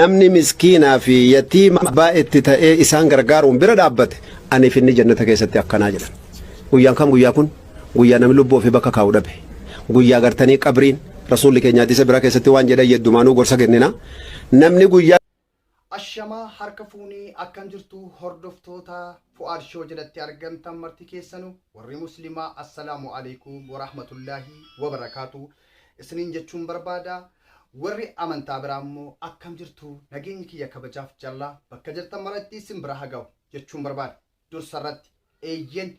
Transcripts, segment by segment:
Namni miskiinaa fi yatiima abbaa itti ta'ee isaan gargaaruun bira dhaabbate aniif inni jannata keessatti akkanaa jedhan. Guyyaan kam guyyaa kun? Guyyaa namni lubbuu ofii bakka kaa'u dhabe. Guyyaa gartanii qabriin Rasuulli keenya hadiisa biraa keessatti waan jedhan yeddumaanuu gorsa kennina. Namni guyyaa Ashamaa harka fuunee akkam jirtu hordoftoota Fu'aad Show jalatti argamtan marti keessanu warri muslimaa assalaamu alaikum warahmatullaahi wabarakaatu isiniin jechuun barbaada. Warri amantaa biraa immoo akkam jirtu nageenyi kiyya kabajaaf jaalala bakka jirtan maratti isin bira haa gahu jechuun barbaada. Dursa irratti eeyyen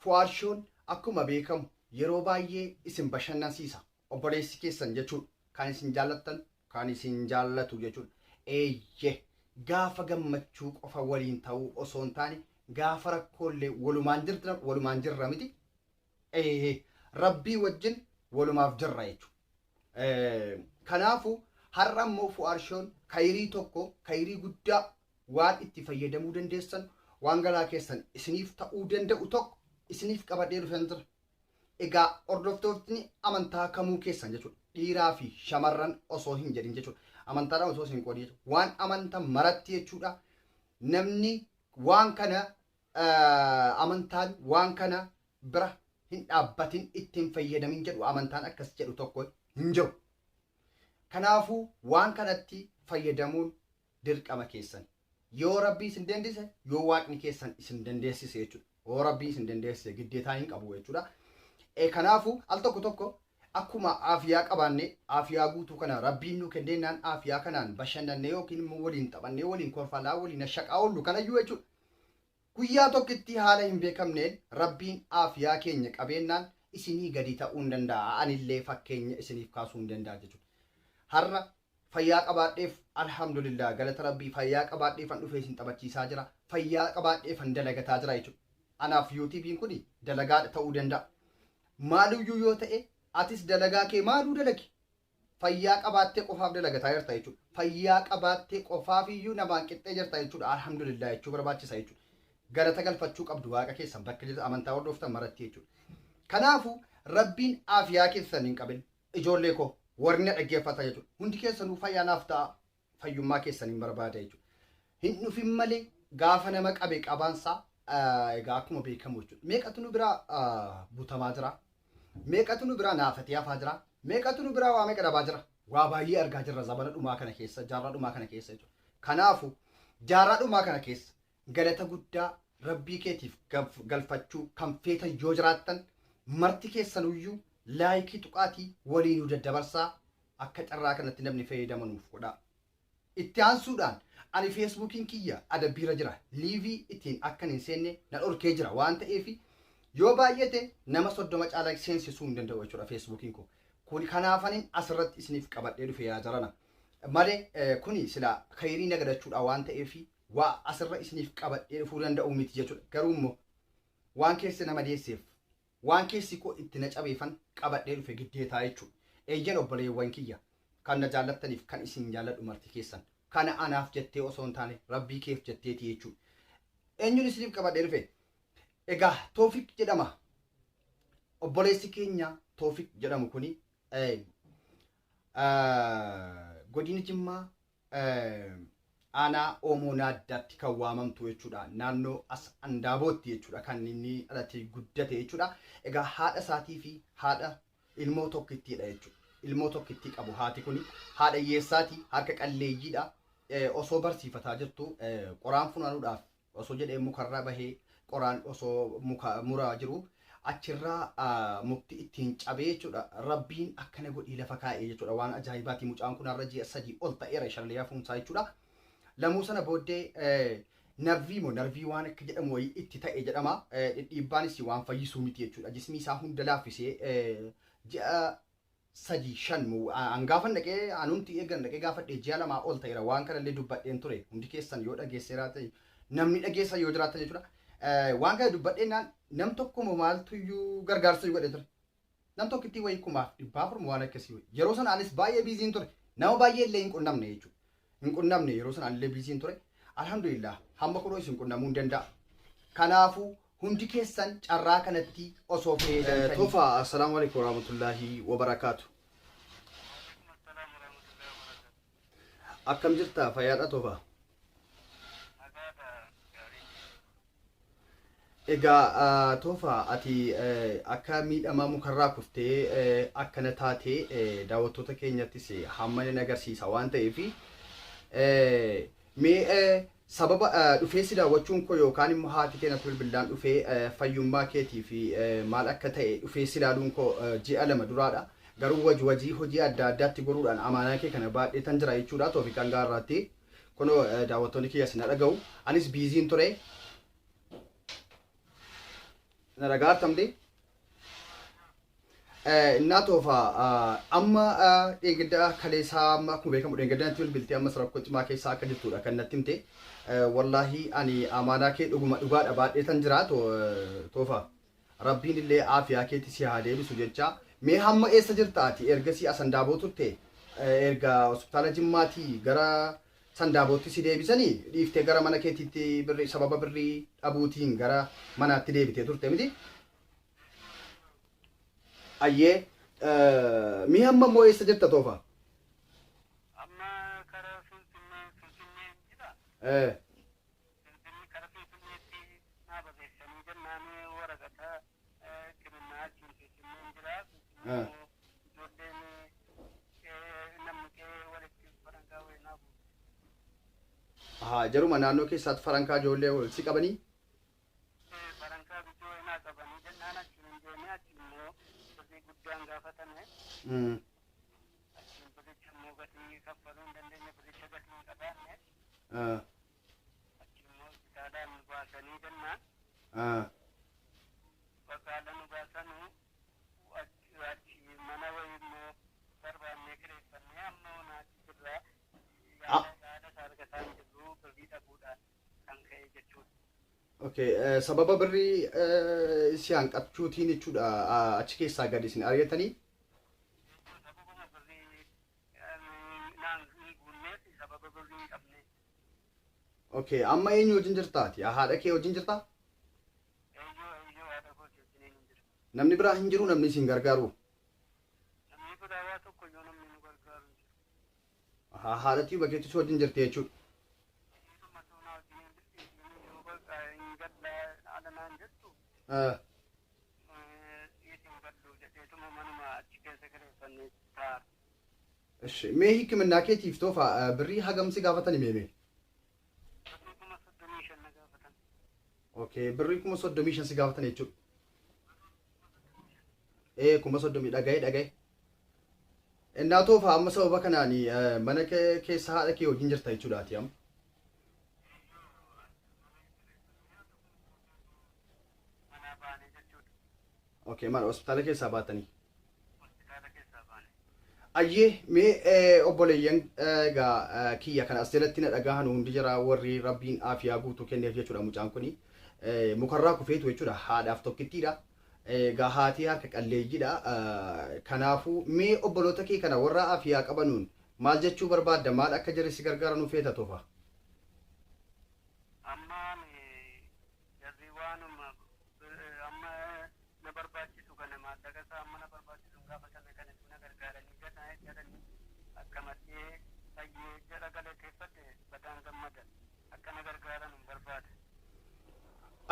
Fu'aad Shoon akkuma beekamu yeroo baay'ee isin bashannansiisa. Obboleessi keessan jechuudha. Kan isin jaallattan kan isin jaallatu jechuudha. Eeyye gaafa gammachuu qofa waliin ta'uu osoo hin taane gaafa rakkoollee walumaan jirra walumaan jirra miti. Ee rabbii wajjin walumaaf jirra jechuudha. Kanaafu har'a immoo Fu'aarshoon kayrii tokko kayrii guddaa waan itti fayyadamuu dandeessan waan galaa keessan isiniif ta'uu danda'u tokko isiniif qabadhee dhufeen jira. Egaa hordoftootni amantaa kamuu keessan jechuudha. Dhiiraa fi shamarran osoo hin jedhin jechuudha. Amantaadhaan osoo hin qoodin jechuudha. Waan amantan maratti jechuudha. Namni waan kana amantaan waan kana bira hin dhaabbatin itti hin fayyadamin jedhu amantaan akkas jedhu tokko hin jiru. Kanaafuu waan kanatti fayyadamuun dirqama keessan. Yoo rabbii isin dandeessise, yoo waaqni keessan isin dandeessise jechuudha. Yoo rabbii isin dandeessise giddeetaa hin qabu jechuudha. Kanaafuu al tokko tokko akkuma aafiyaa qabaanne aafiyaa guutuu kana rabbiin nu kenneennaan aafiyaa kanaan bashannannee yookiin immoo waliin taphannee waliin kolfalaa waliin shaqaa oollu kanayyuu jechuudha. Guyyaa tokkittii haala hin beekamneen Rabbiin aafiyaa keenya qabeennaan isinii gadi ta'uu hin danda'a. Anillee fakkeenya isiniif kaasuu hin danda'a jechuudha. Har'a fayyaa qabaadheef alhamdulillah galata Rabbii fayyaa qabaadheefan dhufee isin taphachiisaa jira. Fayyaa qabaadheefan dalagataa jira jechuudha. Anaaf yuutuubiin kun dalagaa ta'uu danda'a. Maaluyyuu yoo ta'e atis dalagaa kee maaluu dalagi. Fayyaa qabaattee qofaaf dalagataa jirta jechuudha. Fayyaa qabaattee qofaaf iyyuu namaan qixxee jirta jechuudha. Alhamdulillah jechuu barbaachisa jechuudha. Galata galfachuu qabdu waaqa keessan bakka jirtan amantaa hordoftan maratti jechuudha. Kanaafuu rabbiin aafiyaa keessan hin qabin ijoollee koo warri na dhaggeeffatan jechuudha. Hundi keessanuu fayyaa naaf ta'a fayyummaa keessan hin barbaada jechuudha. Hin dhufin malee gaafa nama qabe qabaansaa egaa akkuma beekamu jechuudha. Meeqatu nu biraa butamaa jira? Meeqatu nu biraa naafatee hafaa jira? Meeqatu nu biraa waa meeqa dhabaa jira? Waa baay'ee argaa jirra zabana dhumaa kana keessa, jaarraa dhumaa kana keessa jechuudha. Kanaafu jaarraa dhumaa kana keessa galata guddaa rabbii keetiif galfachuu kan feetan yoo jiraattan marti keessanuyyuu laayikii tuqaatii walii nu daddabarsaa akka carraa kanatti namni fayyadama nuuf godhaa. Itti aansuudhaan ani feesbuukiin kiyya adabbiirra jira. Liivii ittiin akkan hin seenne na dhorkee jira waan ta'eef yoo baay'ate nama 30 caalaa seensisuu hin danda'u jechuudha feesbuukiin koo. Kun kanaafanin asirratti isiniif qabadhee dhufe yaa jarana. Malee kuni silaa khayrii nagadachuudha waan ta'eef waa asirra isiniif qabadhee dhufuu danda'u miti jechuudha. Garuu immoo waan keessa nama deesseef Waan keessi koo itti na cabeefan qabadhee dhufe giddeetaa jechuudha. Eeyyen obboleewwan kiyya kan na jaallattaniif kan isin jaalladhu marti keessan. Kana anaaf jettee osoo hin taane Rabbii keef jetteeti jechuudha. Eenyuun isiniif qabadhee dhufe? Egaa Toofik jedhama. Obboleessi keenya Toofik jedhamu kuni godina Jimmaa Aanaa Oomoo Naaddaatti kan waamamtu jechuudha. Naannoo as Andaabootti jechuudha kan inni dhalatee guddate jechuudha. Egaa haadha isaatii fi haadha ilmoo tokkittiidha jechuudha. Ilmoo tokkittii qabu haati kuni haadha hiyyeessaati harka qalleeyyiidha. Osoo barsiifataa jirtu qoraan funaanuudhaaf osoo jedhee mukarra bahee qoraan osoo muka muraa jiru achirraa mukti ittiin cabee jechuudha. Rabbiin akkana godhee lafa kaa'ee jechuudha. Waan ajaa'ibaati mucaan kun har'a ji'a 3 ol ta'eera shallee hafuunsaa jechuudha. Lamuu sana booddee narvii moo narvii waan akka jedhamu wayii itti ta'e jedhama. Dhidhiibbaanis waan fayyisuu miti jechuudha. Jismii isaa hunda laaffisee ji'a 3 5 moo an gaafan dhaqee anumti eegan dhaqee gaafadhe ji'a lamaa ol ta'eera waan kanallee dubbadheen ture hundi keessan yoo dhageesseeraa ta'e namni dhageessan yoo jiraattan jechuudha. Waan kana dubbadheen nam tokko moo maaltuyyuu gargaarsa godhe ture. Nam tokkittii wayii 4,400 waan akkasii wayii. Yeroo sana anis baay'ee biiziin ture. Nama baay'ee illee hin qunnamne jechuudha. Hin qunnamne yeroo sana anillee biiziin ture. Alhamdulillah hamma kunoo isin qunnamuu hin danda'a. Kanaafuu hundi keessan carraa kanatti osoo fayyadamtanii. Tofa assalaamu alaikum warahmatullaahi wabarakaatu. Akkam jirta, fayyaadha Tofa? Nagaadha, gaarii. Egaa Tofa, ati akka miidhamaa mukarraa kuftee akkana taatee daawwattoota keenyattis hamma ni agarsiisa waan ta'eef, mee sababa dhufee si daawwachuun koo yookaan immoo haati keenya bilbilaan dhufee fayyummaa keetii fi maal akka ta'e dhufee si ilaaluun koo ji'a 2 duraadha. Garuu wajii hojii adda addaatti goruudhaan amaanaa kee kana baadheetan jira jechuudha Toofiqaan gaarraatti. Kunoo daawwattoonni kiyya si na dhaga'u. Anis biiziin ture. Na dhagaa artamte? Innaa Toofa, amma dheengadda kaleessaa, amma akkuma beekamu dheengadda natti bilbiltee ammas rakkoo cimaa keessaa akka jirtudha kan natti himte. Wallaahi ani amaanaa kee dhuguma dhugaadha baadheetan jira Toofa. Rabbiin illee aafiyaa keetti si haa deebisu jecha. Mee hamma eessa jirta ati? Ergasii Asandaaboo turte, erga hospitaala Jimmaatii gara Sandaabootti si deebisanii dhiiftee gara mana keetiitti birrii sababa birrii dhabuutiin gara manaatti deebitee turte miti? Ayyee, mee hamma immoo eessa jirta Toofa? Amma karaa Finfinnee jira. Finfinnee, karaa Finfinneetti naa barreessanii jennaan waraqata kirinnaa achiin Finfinneen jira. Finfinnee immoo ijoolleen namni qe'ee walitti farankaa wayii naa buuse. Ahaa, jaruma naannoo keessaatti farankaa ijoollee wal si qabanii? Farankaa bituu wayii naa qabanii jennaan achiin hin deemee, achiin immoo birrii guddaan gaafatame. Achiin birricha immoo gatii kaffaluu hin dandeenye, birricha gatii hin qabaanne. Achiin immoo hospitaalaan nu baasanii jennaan. Bakka nu baasanu achi mana wayii immoo barbaannee kireeffannee amma onaa achi jirra. Yaada isaa argataa hin jirru, birrii dhabuudhaan kan ka'e jechuudha. Okay, sababa birrii si hanqachuutiin jechuudha achi keessaa gadi isin ari'atanii? Sababuma birrii naan hin guunneef, sababa birrii hin qabne. Okay, amma eenyu wajjin jirtaati? Haadha kee wajjin jirtaa? Eeyyoo, haadha kooti wajjiniin hin jiru. Namni biraa hin jiru namni isin gargaaru? Namni biraa waa tokko iyyuu namni nu gargaaru hin jiru. Ahaa, haadhatii bakkeetti si wajjin jirti jechuudha. Isiituma tuunaa wajjiniin jirti, isiin yoo bakka hin galla haala naan jettu. Dhiitiin gallu jedheetuma manuma achi keessa kireeffannee ta'a. Ishi, mee hikiminaa keetiif Toofa birrii hagam si gaafatani meeme? Birrii 35,000 na gaafatan. Okay, birrii 35,000 si gaafatan jechuudha. 30,000 dhagaye. Innaa Toofa, amma sababa kanaan mana keessa haadha kee wajjin jirta jechuudha ati amma. Manaa baanee jechuudha. Okay, mana hospitaala keessaa baatanii. Hospitaala keessaa baane. Ayyee, mee obboleeyyan egaa kiyya kan as jalatti na dhagahan hundi jira, warri Rabbiin aafiyaa guutuu kenneef jechuudha, mucaan kuni mukarraa kufeetu jechuudha, haadhaaf tokkittiidha. Egaa haatii harka qalleeyyiidha. Kanaafuu mee obboloota kee kana warra aafiyaa qabanuun maal jechuu barbaadda, maal akka jarri si gargaaranuu feeta Tofa? Ammaan jarri waanuma amma na barbaachisu kana, maallaqa isaa amma na barbaachisu gaafatame kana na gargaaranii jedhanii akka maddee fayyee jala galateeffadhe badaan gammada, akka na gargaaran hin barbaada.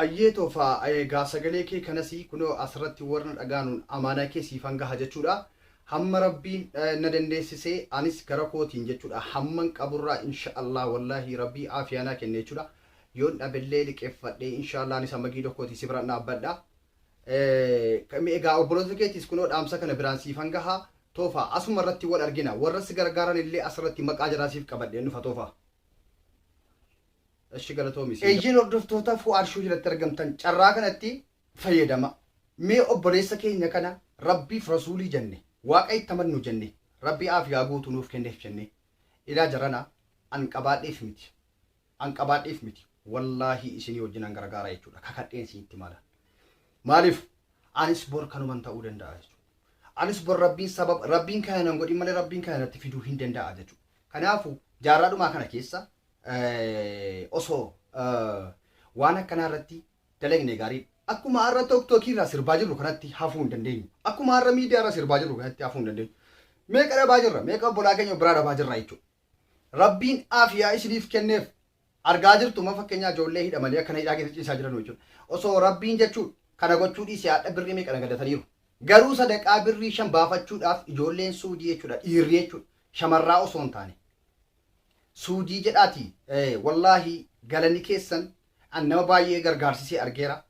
Ayyee Toofaa, egaa sagalee kee kanas kunoo asirratti warra dhagaanuun amaanaa kee siifan gaha jechuudha. Hamma Rabbiin na dandeessisee anis gara kootiin jechuudha hamman qaburraa insha Allah, wallaahi Rabbii aafiyaa naa kenne jechuudha. Yoon dhabillee liqeeffadhee insha Allah anis amma giidoo kootii si bira dhaabbadha. Egaa obboloota keetiis kunoo dhaamsa kana biraan siifan gaha. Toofaa, asuma irratti wal argina, warra si gargaaran illee asirratti maqaa jaraa siif qabadheen dhufa Toofaa. Eshi, galatoomi. Eeyyeen, hordoftoota Fu'aad Shuu jalatti argamtan, carraa kanatti fayyadama. Mee obboleessa keenya kana Rabbiif Rasuulii jenne, Waaqa itti amannu jenne, Rabbii aafiyaa guutuu nuuf kenneef jenne, ilaa jarana an qabaadheef miti. An qabaadheef miti. Wallaahi isinii wajjin an gargaara jechuudha. Kakadheen isinitti mala. Maaliif? Anis bor kanuman ta'uu danda'a jechuudha. Anis bor Rabbiin sababa Rabbiin kana nan godhin malee Rabbiin kana natti fiduu hin danda'a jechuudha. Kanaafuu jaarraa dhumaa kana keessa osoo waan akkanaa irratti dalagne gaariidha. Akkuma har'a TikTokii irraa sirbaa jirru kanatti hafuu hin dandeenyu. Akkuma har'a miidiyaa irraa sirbaa jirru kanatti hafuu hin dandeenyu. Meeqa dhabaa jirra? Meeqa obbolaa keenya biraa dhabaa jirra jechuudha. Rabbiin aafiyaa isiniif kenneef argaa jirtu ma fakkeenyaa ijoollee hidhamanii akkana hidhaa keessa ciisaa jiran jechuudha. Osoo Rabbiin jechuun kana gochuu dhiisee haadha birrii meeqa nagadataniiru. Garuu sadaqaa birrii 5 baafachuudhaaf ijoolleen Suudii jechuudha dhiirri jechuudha shamarraa osoo hin taane. Suudii jedhaati wallaahi galanni keessan an nama baay'ee gargaarsisee argeera.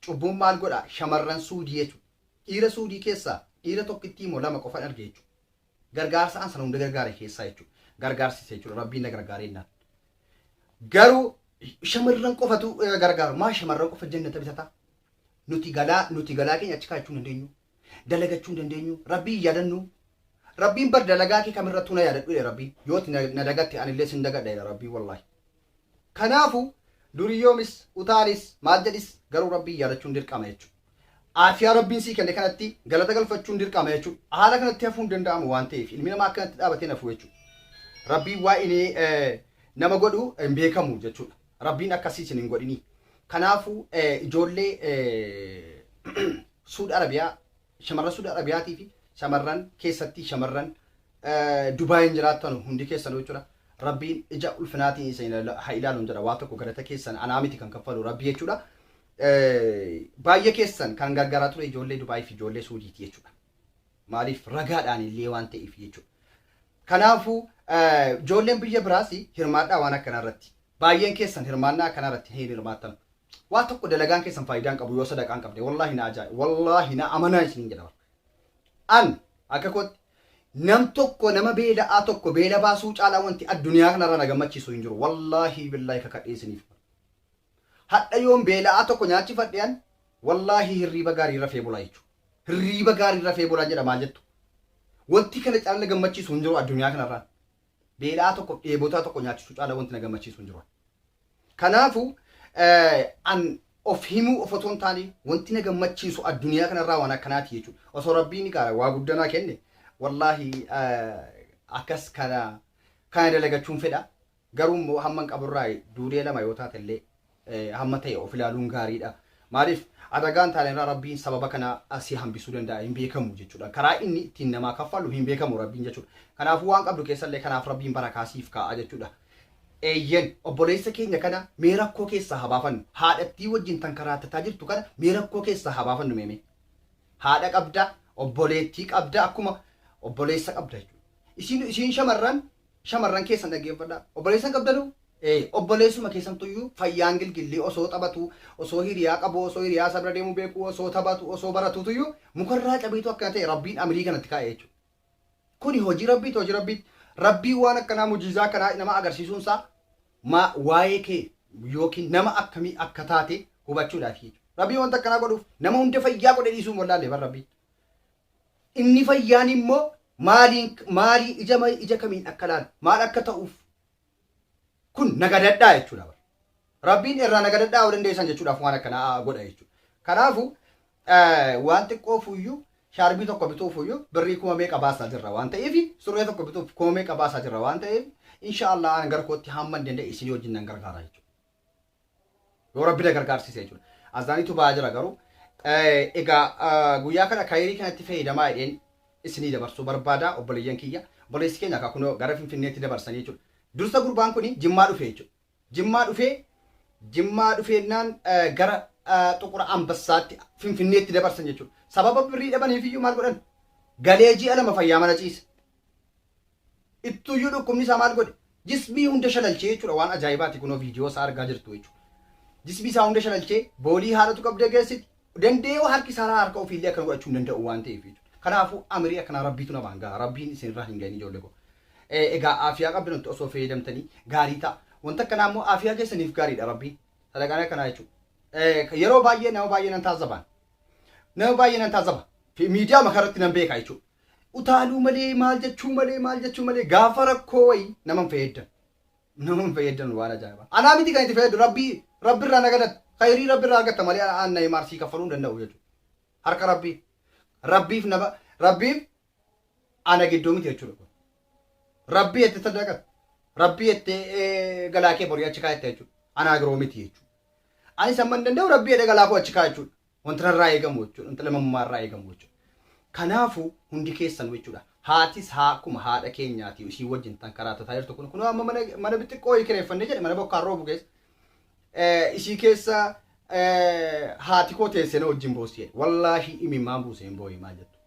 Cubbuun maal godha shamarran Suudii jechuudha. Dhiira Suudii keessaa dhiira tokkittii immoo lama qofan arge jechuudha. Gargaarsa an sana hunda gargaare keessaa jechuudha. Gargaarsise jechuudha. Rabbiin na gargaaree naan. Garuu shamarran qofatu gargaaru. Maa shamarran qofa jannata bitata? Nuti galaa nuti galaa keenya achi kaa'achuu hin dandeenyu. Dalagachuu hin dandeenyu. Rabbiin yaadannu. Rabbiin bar dalagaa kee kamirrattuu na yaadadhu jedhe Rabbiin. Yoo ati na dagatte anillee sin dagadha jedha Rabbiin wallaahi. Kanaafu duriyyoomis utaalis maal jedhis garuu Rabbiin yaadachuun dirqama jechuudha. Aafiyaa Rabbiin sii kenne kanatti galata galfachuun dirqama jechuudha. Haala kanatti hafuu hin danda'amu waan ta'eef ilmi namaa akkanatti dhaabatee hin hafu jechuudha. Rabbiin waa inni nama godhu hin beekamu jechuudha. Rabbiin akkasii isin hin godhinii. Kanaafuu ijoollee Suud Arabiyaa shamarran Suud Arabiyaatii fi shamarran keessatti shamarran Dubaayin jiraattan hundi keessanuu jechuudha. Rabbiin ija ulfinaatiin isin haa ilaaluun jedha. Waa tokko galata keessan anaa miti kan kaffalu Rabbi jechuudha. Baay'ee keessan kan gargaaraa ture ijoollee Dubaayii fi ijoollee Suudiiti jechuudha. Maaliif ragaadhaan illee waan ta'eef jechuudha. Kanaafuu ijoolleen biyya biraas hirmaadhaa waan akkanaa irratti. Baay'een keessan hirmaannaa akkanaa irratti hin hirmaattan. Waa tokko dalagaan keessan faayidaa hin qabu yoo sadaqaa hin qabne. Wallaahi na ajaa'iba. Wallaahi na amanaa isiniin jedha. An akka kootti nam tokko nama beela'aa tokko beela baasuu caalaa wanti addunyaa kanarra na gammachiisu hin jiru. Wallaahi billaahi kakadhee isiniif. Hadha yoon beela'aa tokko nyaachifadhe an wallaahi hirriiba gaarii rafee bulaa jechuudha. Hirriiba gaarii rafee bulaa jedha maal jettu? Wanti kana caalaa na gammachiisu hin jiru addunyaa kanarraan. Beela'aa tokko dheebotaa tokko nyaachisuu caalaa wanti na gammachiisu hin jiru. Kanaafuu an of himuu of otoo hin taane wanti na gammachiisu addunyaa kanarraa waan akkanaati jechuudha. Osoo Rabbiin egaa waa guddaa naa kenne wallaahi akkas kana kana dalagachuun fedha. Garuu immoo hamman qaburraa duudee lama yoo taate illee hamma ta'e of ilaaluun gaariidha. Maaliif adagaan taane irraa Rabbiin sababa kana si hambisuu danda'a hin beekamu jechuudha. Karaa inni ittiin namaa kaffalu hin beekamu Rabbiin jechuudha. Kanaafuu waan qabdu keessallee kanaaf Rabbiin barakaa siif kaa'a jechuudha. Eeyyen, obboleessa keenya kana mee rakkoo keessaa haa baafannu. Haadhattii wajjin tan karaattataa jirtu kana mee rakkoo keessaa haa baafannu mee mee. Haadha qabda, obboleettii qabda akkuma obboleessa qabda jechuudha. Isiin isiin shamarran shamarran keessan dhaggeeffadhaa. Obboleessa hin qabdanuu? Ee, obboleessuma keessantuyyuu fayyaan gilgillii osoo taphatu, osoo hiriyaa qabu, osoo hiriyaa isaa bira deemuu beeku, osoo taphatu, osoo baratuutuyyuu mukarraa cabeetu akkana ta'e Rabbiin amirii kanatti kaa'e jechuudha. Kuni hojii Rabbiiti hojii Rabbiiti. Rabbiin waan akkanaa mujiizaa akkanaa nama agarsiisuun isaa maa waa'ee kee yookiin nama akkamii akka taate hubachuudhaaf jechuudha. Rabbiin wanta akkanaa godhuuf nama hunda fayyaa godhe dhiisuu hin wallaalle bar Rabbiin. Inni fayyaan immoo maaliin maalii ija ija kamiin akka laalu maal akka ta'uuf kun nagadadhaa jechuudha bar. Rabbiin irraa nagadadhaa yoo dandeessan jechuudhaaf waan akkanaa godha jechuudha. Kanaafuu waan xiqqoofuyyuu shaarbii tokko bituufuyyuu birrii kuma meeqa baasaa jirra waan ta'eef surree tokko bituuf kuma meeqa baasaa jirra waan ta'eef insha Allah an gara kootti hamma hin danda'e isinii wajjin nan gargaara jechuudha. Yoo rabbi na gargaarsise jechuudha. Azaaniitu ba'aa jira garuu. Egaa guyyaa kana kayirii kanatti fayyadamaa jedheen isinii dabarsuu barbaada obboleeyyan kiyya. Obboleessi keenya akka kunoo gara Finfinneetti dabarsanii jechuudha. Dursa gurbaan kun Jimmaa dhufe jechuudha. Jimmaa dhufee Jimmaa dhufeennaan gara Xuqura Ambassaatti Finfinneetti dabarsan jechuudha. Sababa birrii dhabaniif iyyuu maal godhan? Galee ji'a 2 fayyaa mana ciise. Ittuyyuu dhukkubni isaa maal godhe? Jismii hunda shalalchee jechuudha waan ajaa'ibaati kunoo viidiyoo isaa argaa jirtu jechuudha. Jismii isaa hunda shalalchee boolii haadhatu qabdee geessiti. Danda'ee harki isaa harka ofiillee akkana godhachuu hin danda'u waan ta'eef jechuudha. Kanaafuu amirii akkanaa rabbiitu namaan gaha. Rabbiin isinirraa hin gahin ijoollee koo. Egaa aafiyaa qabdanutti osoo fayyadamtanii gaarii ta'a. Wanta akkanaa immoo aafiyaa keessaniif gaariidha rabbiin. Sadaqaan akkanaa jechuudha. Yeroo baay'ee nama baay'ee nan taazzaban. Nama baay'ee nan taazzaba. Miidiyaa makarratti nan beeka jechuudha. Utaaluu malee maal jechuu malee maal jechuu malee gaafa rakkoo wayii nama hin fayyaddan. Nama hin fayyaddan waan ajaa'ibaa. Anaa miti kan itti fayyadu rabbii rabbirraa nagadatu. Khayrii rabbirraa argatta malee aan na himaarsii kaffaluu hin danda'u jechuudha. Harka rabbii. Rabbiif nama rabbiif ana gidduu miti jechuudha kun. Rabbii jettee sadaqata. Rabbii jettee galaa kee borii achi kaa'atta jechuudha. Anaa giroo miti jechuudha. Anis amma hin danda'u rabbii jedhee galaa koo achi kaa'a jechuudha. Wanta narraa eegamu jechuudha. Wanta lamamummaa irraa eegamu jechuudha. Kanaafuu hundi keessan jechuudha. Haatis akkuma haadha keenyaati ishii wajjin tan karaa tataa jirtu kun amma mana xixiqqoo kireeffannee jedhe mana bokkaan roobu keessa. Ishii keessa haati koo teessee na wajjin boossi jedhe. Wallaahi imimmaan buusee hin boo'ee maal jettu.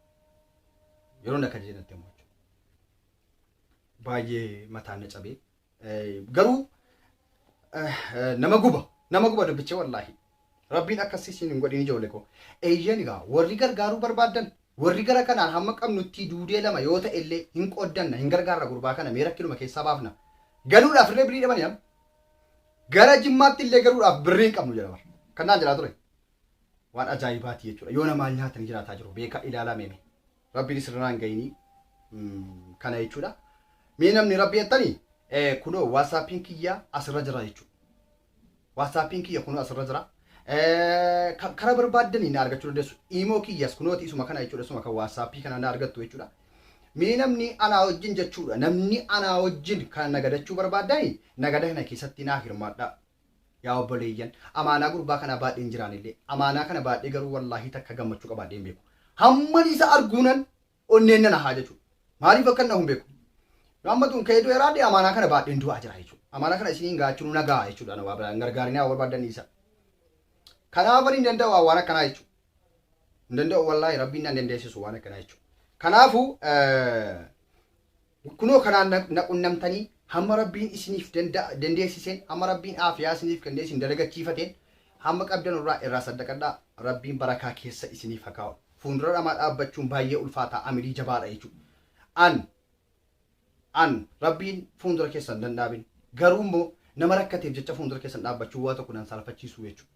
Yeroon akka jedhanitti immoo baay'ee mataan na cabee. Garuu nama guba dubbicha wallaahi. Rabbiin akkasii isin hin godhin ijoollee koo. Eeyyan egaa warri gargaaruu barbaaddan warri gara kanaan hamma qabnutti duudee lama yoo ta'e illee hin qooddanna, hin gargaarra. Gurbaa kana mee rakkinuma keessaa baafna. Galuudhaaf illee birrii dhabani amma. Gara Jimmaatti illee galuudhaaf birrii hin qabnu jedha bara. Kanaan jedhaa ture. Waan ajaa'ibaati jechuudha. Yoo namaan nyaatanii jiraataa jiru beekaa ilaalaa meeme. Rabbiin isirraan gahinii kana jechuudha. Mee namni rabbi jettanii kunoo WhatsAppiin kiyya asirra jira jechuudha. WhatsAppiin kiyya kunoo asirra jira. Karaa barbaaddanii na argachuu dandeessu. Imo kiyyas kunooti isuma kana jechuudha. Isuma kan WhatsAppii kana na argattu jechuudha. Mee namni anaa wajjin jechuudha. Namni anaa wajjin kan nagadachuu barbaaddanii nagada kana keessatti naa hirmaadhaa. Yaa obboleeyyan, amaanaa gurbaa kanaa baadheen jiraan illee amaanaa kana baadhee garuu wallaahi takka gammachuu qabaadhee hin beeku. Hamman isa arguunan onneen nana haa jechuudha. Maaliif akka inni hin beeku? Amma tun ka'ee du'eeraa amaanaa kana baadheen du'aa jira jechuudha. Amaanaa kana isiniin gaachuu nagaa jechuudha. Nama biraan gargaarinaa barbaadan isa. Kanaaf ani hin danda'u waan akkanaa jechuudha. Hin danda'u wallaahi, rabbiin nan dandeessisu waan akkanaa jechuudha. Kanaafuu kunoo kanaan na qunnamtanii hamma rabbiin isiniif dandeessiseen, hamma rabbiin aafiyaa isiniif kennee isin dalagachiifateen, hamma qabdan irraa saddaqadhaa. Rabbiin barakaa keessa isiniif haa kaa'u. Fuuldura namaa dhaabbachuun baay'ee ulfaataa, amilii jabaadha jechuudha. An rabbiin fuuldura keessan danda'abin, garuu immoo nama rakkateef jecha fuuldura keessan dhaabbachuu waa tokko nan saalfachiisu jechuudha.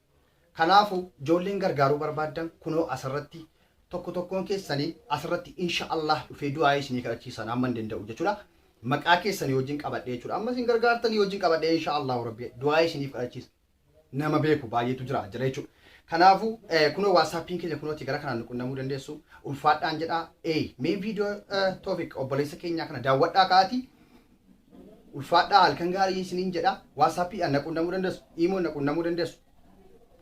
Kanaafuu ijoolleen gargaaruu barbaaddan kunoo asirratti tokko tokkoon keessanii asirratti insha Allah dhufee du'aa isinii kadhachiisan amma hin danda'u jechuudha. Maqaa keessanii wajjin qabadhee jechuudha. Amma isin gargaartanii wajjin qabadhee insha Allah rabbi du'aa isiniif kadhachiisa. Nama beeku baay'eetu jira jechuudha. Kanaafuu kunoo WhatsAppiin keenya kunooti, gara kanaan nu qunnamuu dandeessu. Ulfaadhaan jedhaa. Mee viidiyoo Toofik obboleessa keenyaa kana daawwadhaa ka'aati. Ulfaadhaa, halkan gaarii isiniin jedha. WhatsAppiidhaan na qunnamuu dandeessu. Imoon na qunnamuu dandeessu.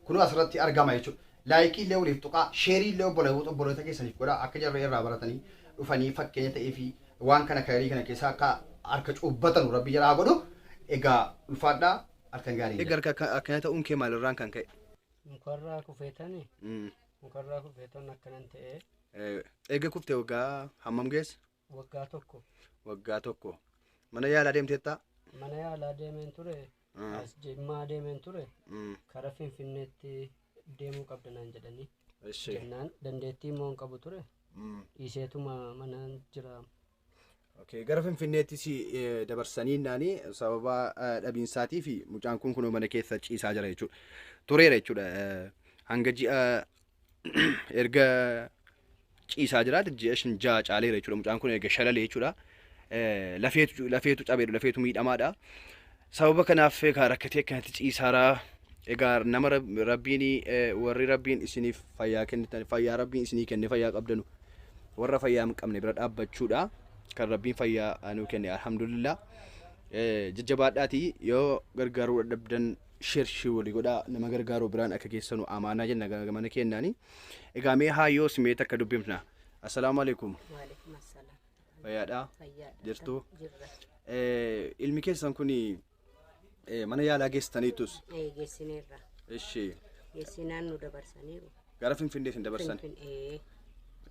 Kunoo asirratti argama jechuudha. Likeii illee waliif tuqaa, shareii illee obboloota keessaniif godhaa, akka jarri irraa baratanii dhufanii fakkeenya ta'ee fi waan kana kayirii kana keessa akka harka cuubbatanu rabbi jedhaa godhu. Egaa ulfaadhaa, halkan gaarii. Egaa akkana ta'uun kee maalirraan kan ka'e? Mukarraa kufeetan akkanan ta'e. Eega kuftee waggaa hammam geesse? Waggaa 1. Waggaa 1. Mana yaalaa deemteettaa? Mana yaalaa deemeen ture. As Jimmaa deemeen ture. Kara Finfinneetti deemuu qabda naan jedhanii. Jennaan dandeettii immoo hin qabu ture. Dhiiseetuma mana jira. Okay, gara Finfinneetti si dabarsanii naani sababa dhabiinsaatii fi mucaan kun kunoo mana keessa ciisaa jira jechuudha. Tureera jechuudha. Hanga ji'a erga ciisaa jiraate ji'a 5 6 caaleera jechuudha. Mucaan kun erga shalalee jechuudha. Lafeetu cabeedha, lafeetu miidhamaadha. Sababa kanaaf egaa rakkatee akkanatti ciisaaraa. Egaa nama rabbiin, warri rabbiin isiniif fayyaa kennitan, fayyaa rabbiin isinii kenne, fayyaa qabdanu, warra fayyaa hin qabne bira dhaabbachuudha. Kan rabbiin fayyaa nuu kenne alhamdulillah. Jajjabaadhaati, yoo gargaaruu dadhabdan share shii walii godhaa, nama gargaaruu biraan akka keessanu amaanaa jenna mana kennaani. Egaa mee haayyoo simee takka dubbifna. Assalaamu alaikum. Waalaikum assalaam. Fayyaadhaa? Fayyaadha. Jirtu? Jirra. Ilmi keessan kun mana yaalaa geessitaniitus? Geessineerra. Ishi. Geessinaan nu dabarsaniiru. Gara Finfinnee isin dabarsan? Ee.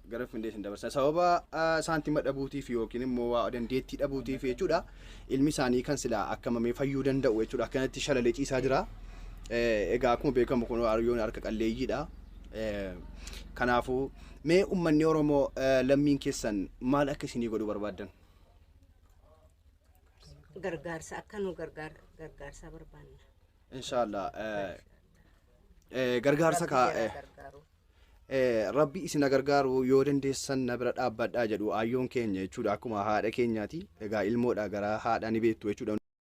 Gara Finfinnee isin dabarsan. Sababa saantima dhabuutiif yookiin immoo waa dandeettii dhabuutiif jechuudha. Ilmi isaanii kan silaa akka mamee fayyuu danda'u jechuudha. Akkanatti shalalee ciisaa jira. Egaa akkuma beekamu kun hariyyoon harka qalleeyyiidha. Kanaafuu mee uummanni Oromoo lammiin keessan maal akka isinii godhuu barbaaddan? Gargaarsa akka nu gargaarsa barbaanna. Inshaallah. Gargaarsa kaa. Rabbi jara gargaaru. Rabbi isin gargaaru, yoo dandeessan na bira dhaabbadhaa jedhu ayyoon keenya jechuudha, akkuma haadha keenyaati. Egaa ilmoodha, gara haadha ni beektu jechuudha.